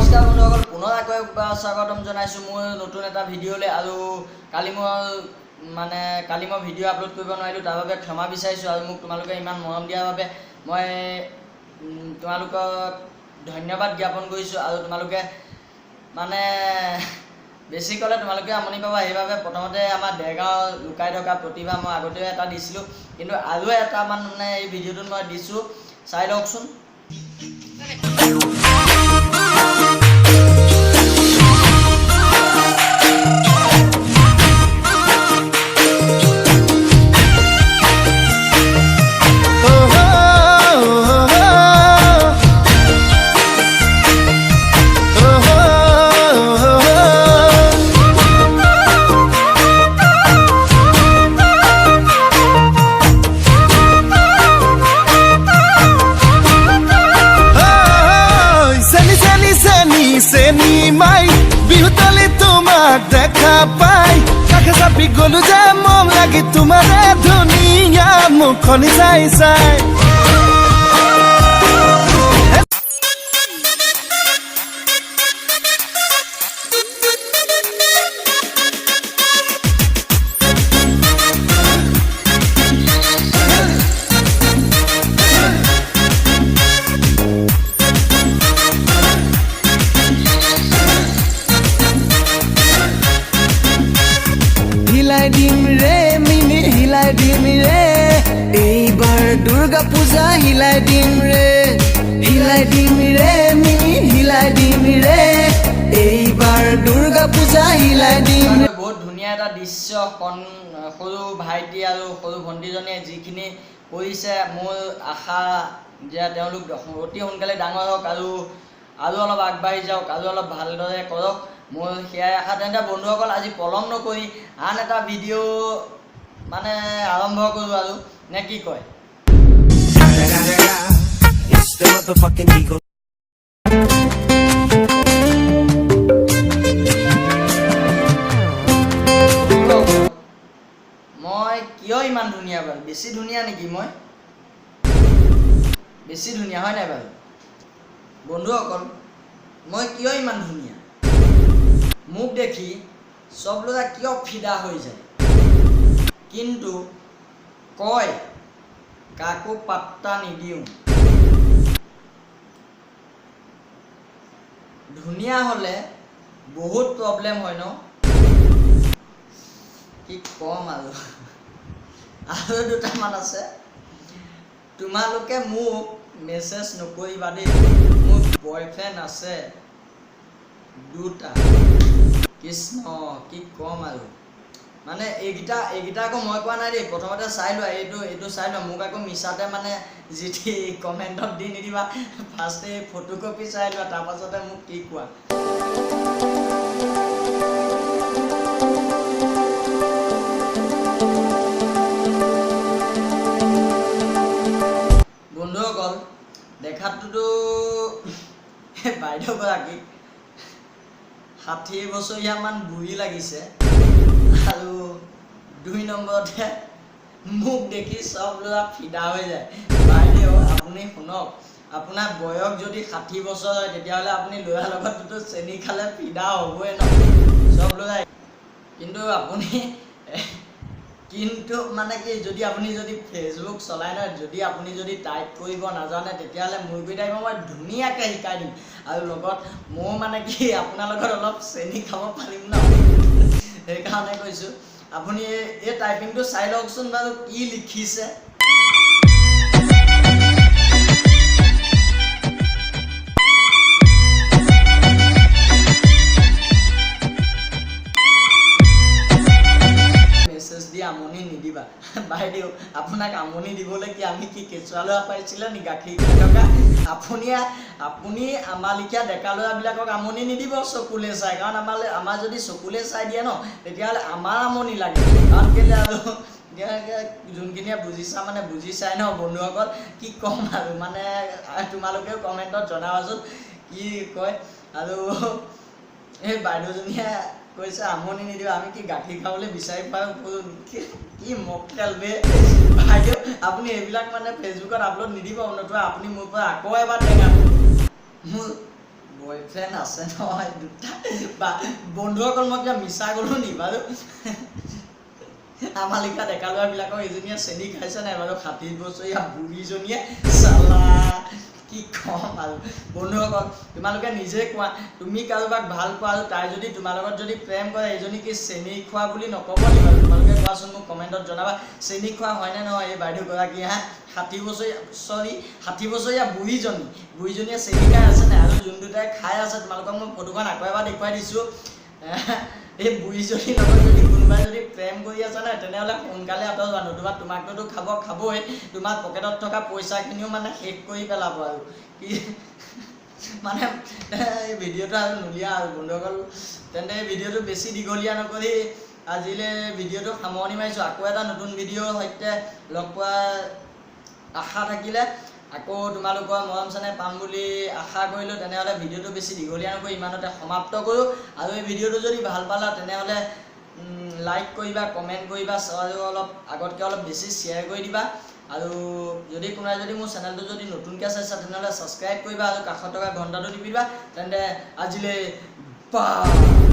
নমস্কাৰ বন্ধুসকল, পুনৰ আকৌ একবাৰ স্বাগতম জনাইছোঁ মোৰ নতুন এটা ভিডিঅ'লৈ। আৰু কালি মই মানে কালি মই ভিডিঅ' আপলোড কৰিব নোৱাৰিলোঁ, তাৰ বাবে ক্ষমা বিচাৰিছোঁ। আৰু মোক তোমালোকে ইমান মৰম দিয়াৰ বাবে মই তোমালোকক ধন্যবাদ জ্ঞাপন কৰিছোঁ। আৰু তোমালোকে মানে বেছি ক'লে তোমালোকে আমনি পাবা, সেইবাবে প্ৰথমতে আমাৰ দেৰগাঁও লুকাই থকা প্ৰতিভা মই আগতেও এটা দিছিলোঁ, কিন্তু আৰু এটা মানে এই ভিডিঅ'টোত মই দিছোঁ, চাই লওকচোন। চেনি চেনি চেনি চেনি মাই বিহুতলি তোমাক দেখা পাই কাষে চাপি গলো যে মম লাগি তোমাৰে ধুনীয়া মুখনি চাই চাই। হিলাই দিম ৰে মিনি, হিলাই দিম ৰে, এইবাৰ দুৰ্গা পূজা হিলাই দিম ৰে। হিলাই দিম ৰে মিনি, হিলাই দিম ৰে, এইবাৰ দুৰ্গা পূজা হিলাই দিম ৰে। বহুত ধুনীয়া এটা দৃশ্য, কণ সৰু ভাইটি আৰু সৰু ভণ্টিজনীয়ে যিখিনি কৰিছে, মোৰ আশা যে তেওঁলোক অতি সোনকালে ডাঙৰ হওক আৰু আৰু অলপ আগবাঢ়ি যাওক আৰু অলপ ভালদৰে কৰক, মোৰ সেয়াই আশা। তেন্তে বন্ধুসকল, আজি পলম নকৰি আন এটা ভিডিঅ' মানে আৰম্ভ কৰোঁ আৰু, নে কি কয়? It's the motherfucking Eagle. মই কিয় ইমান ধুনীয়া বাৰু? বেছি ধুনীয়া নেকি মই? বেছি ধুনীয়া হয় নাই বাৰু? বন্ধুসকল, মই কিয় ইমান ধুনীয়া? মোক দেখি চব ল'ৰা কিয় ফিদা হৈ যায়, কিন্তু কয় কাকো পাত্তা নিদিওঁ। ধুনীয়া হ'লে বহুত প্ৰব্লেম হয় ন? কি ক'ম আৰু, আৰু দুটামান আছে। তোমালোকে মোক মেছেজ নকৰিবা দেই, মোৰ বয়ফ্ৰেণ্ড আছে দুটা। কৃষ্ণ, কি ক'ম আৰু। মানে এইকেইটা এইকেইটা আকৌ মই কোৱা নাই দেই, প্ৰথমতে চাই লোৱা, এইটো এইটো চাই লোৱা। মোক আকৌ মিছাতে মানে যি টি কমেণ্টত দি নিদিবা, ফাৰ্ষ্ট এই ফটোকপি চাই লোৱা, তাৰপাছতে মোক কি কোৱা। বন্ধুসকল, দেখাতটোতো বাইদেউগৰাকীক 60 বছৰীয়ামান বুঢ়ী লাগিছে। আৰু দুই নম্বৰতে মোক দেখি চব ল'ৰা ফিদা হৈ যায়। বাইদেউ, আপুনি শুনক, আপোনাৰ বয়স যদি 60 বছৰ হয়, তেতিয়াহ'লে আপুনি ল'ৰাৰ লগততো চেনি খালে ফিদা হ'বই ন চব ল'ৰাই। কিন্তু আপুনি কিন্তু মানে কি, যদি আপুনি যদি ফেচবুক চলাই নহয়, যদি আপুনি যদি টাইপ কৰিব নাজানে, তেতিয়াহ'লে মোৰ গুৰি টাইপৰ মই ধুনীয়াকৈ শিকাই দিম। আৰু লগত ময়ো মানে কি আপোনাৰ লগত অলপ চেনি খাব পাৰিম ন, সেইকাৰণে কৈছোঁ। আপুনি এই টাইপিংটো চাই লওকচোন বাৰু, কি লিখিছে। মেছেজ দি আমনি নিদিবা। বাইদেউ, আপোনাক আমনি দিবলৈ কি আমি কি কেঁচুৱা ল'ৰা পাইছিলে নি গাখীৰ খাই থকা? আপুনি আপুনি আমাৰ লেখীয়া ডেকা ল'ৰাবিলাকক আমনি নিদিব চকুলে চাই, কাৰণ আমালৈ আমাৰ যদি চকুলে চাই দিয়ে ন, তেতিয়াহ'লে আমাৰ আমনি লাগে। কাৰণ কেলৈ আৰু যোনখিনিয়ে বুজিছা মানে বুজিছাই ন বন্ধুসকল, কি ক'ম আৰু। মানে তোমালোকেও কমেণ্টত জনাবাচোন কি কয়। আৰু এই বাইদেউজনীয়ে কৈছে আমনি নিদিবা, আমি কি গাখীৰ খাবলৈ বিচাৰি পাওঁ কি মক্কেল বে। বাইদেউ, আপুনি এইবিলাক মানে ফেচবুকত আপলোড নিদিব, নতুবা আপুনি মোৰ পৰা আকৌ এবাৰ টেঙা। মোৰ বয়ফ্ৰেণ্ড আছে নহয় দুটা। বা বন্ধুসকল, মই কিবা মিছা ক'লো নি বাৰু? আমাৰ লেখীয়া ডেকা ল'ৰাবিলাকক এজনীয়ে চেনি খাইছে নাই বাৰু, 60 বছৰীয়া বুঢ়ীজনীয়ে? চালা, কি ক'ম আৰু। বন্ধুসকল, তোমালোকে নিজে কোৱা, তুমি কাৰোবাক ভাল পোৱা আৰু তাই যদি তোমাৰ লগত যদি প্ৰেম কৰে, এইজনী কি চেনি খোৱা বুলি নক'ব নি বাৰু? তোমালোকে কোৱাচোন, মোক কমেণ্টত জনাবা, চেনি খোৱা হয়নে নহয় এই বাইদেউগৰাকী? হা, 60 বছৰীয়া, চৰি, 60 বছৰীয়া বুঢ়ীজনীয়ে চেনি খাই আছে নাই? আৰু যোন দুটাই খাই আছে, তোমালোকক মই ফটোখন আকৌ এবাৰ দেখুৱাই দিছোঁ। এই বুঢ়ীজনীৰ লগত যদি কোনোবাই যদি প্ৰেম কৰি আছে নাই, তেনেহ'লে সোনকালে আঁতৰ যোৱা, নতুবা তোমাকটোতো খাব খাবই, তোমাৰ পকেটত থকা পইচাখিনিও মানে শেষ কৰি পেলাব। আৰু কি মানে এই ভিডিঅ'টো আৰু নুলিয়া আৰু। বন্ধুসকল, তেন্তে এই ভিডিঅ'টো বেছি দীঘলীয়া নকৰি আজিলৈ ভিডিঅ'টো সামৰণি মাৰিছোঁ। আকৌ এটা নতুন ভিডিঅ'ৰ সৈতে লগ পোৱাৰ আশা থাকিলে, আকৌ তোমালোকৰ মৰম চেনেহ পাম বুলি আশা কৰিলোঁ। তেনেহ'লে ভিডিঅ'টো বেছি দীঘলীয়া নকৰি ইমানতে সমাপ্ত কৰোঁ। আৰু এই ভিডিঅ'টো যদি ভাল পালা, তেনেহ'লে লাইক কৰিবা, কমেণ্ট কৰিবা আৰু অলপ আগতকৈ অলপ বেছি শ্বেয়াৰ কৰি দিবা। আৰু যদি কোনোবাই যদি মোৰ চেনেলটো যদি নতুনকৈ চাইছা, তেনেহ'লে ছাবস্ক্ৰাইব কৰিবা আৰু কাষত থকা ঘণ্টাটো টিপি দিবা। তেন্তে আজিলৈ বাই।